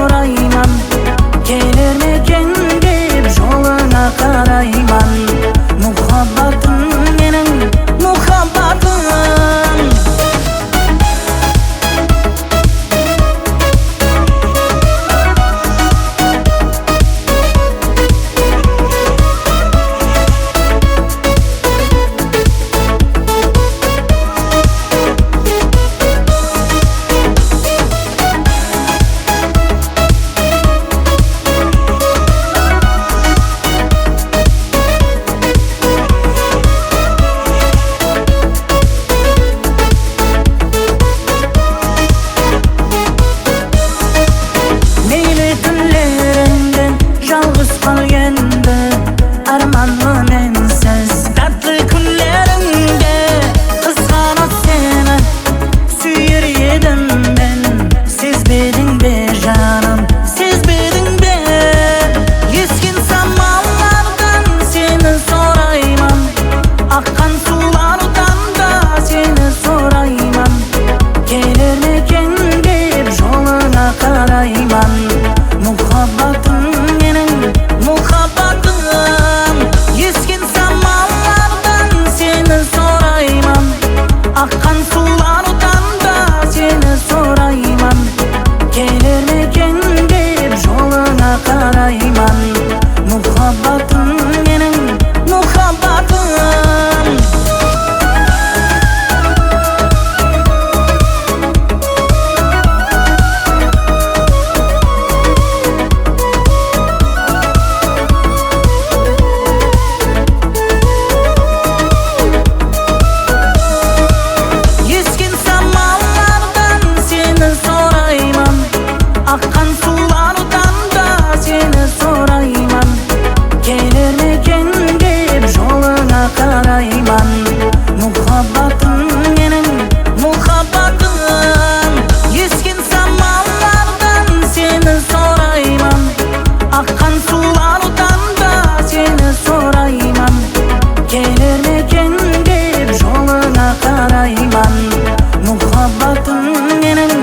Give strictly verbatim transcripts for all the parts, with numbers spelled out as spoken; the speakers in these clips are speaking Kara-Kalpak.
sorayman, kelermeken dep jolıńa qarayman. Muhabbatım meniń, muhabbatım. Meyli kúnlerińde jalǵız qal endi, ármanlı mensiz. Tátli kúnlerińde qızǵanıp seni súyer edim men. Sezbediń be, janım, sezbediń be? Esken samallardan seni sorayman, aqqan suwlardan da seni sorayman. Kelermeken dep jolıńa qarayman. Muhabbatım meniń, muhabbatım. Esken samallardan seni sorayman, aqqan suwlardan da seni sorayman. Kelermeken dep jolıńa qarayman. Muhabbatım meniń, muhabbatım. Esken samallardan seni sorayman, aqqan suwlardan da seni sorayman. Kelermeken dep jolıńa qarayman. Muhabbatım meniń, muhabbatım. Esken samallardan seni sorayman, aqqan suwlardan da seni sorayman. Kelermeken dep jolıńa qarayman. Muhabbatım meniń,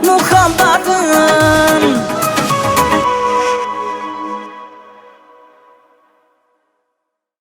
muhabbatım.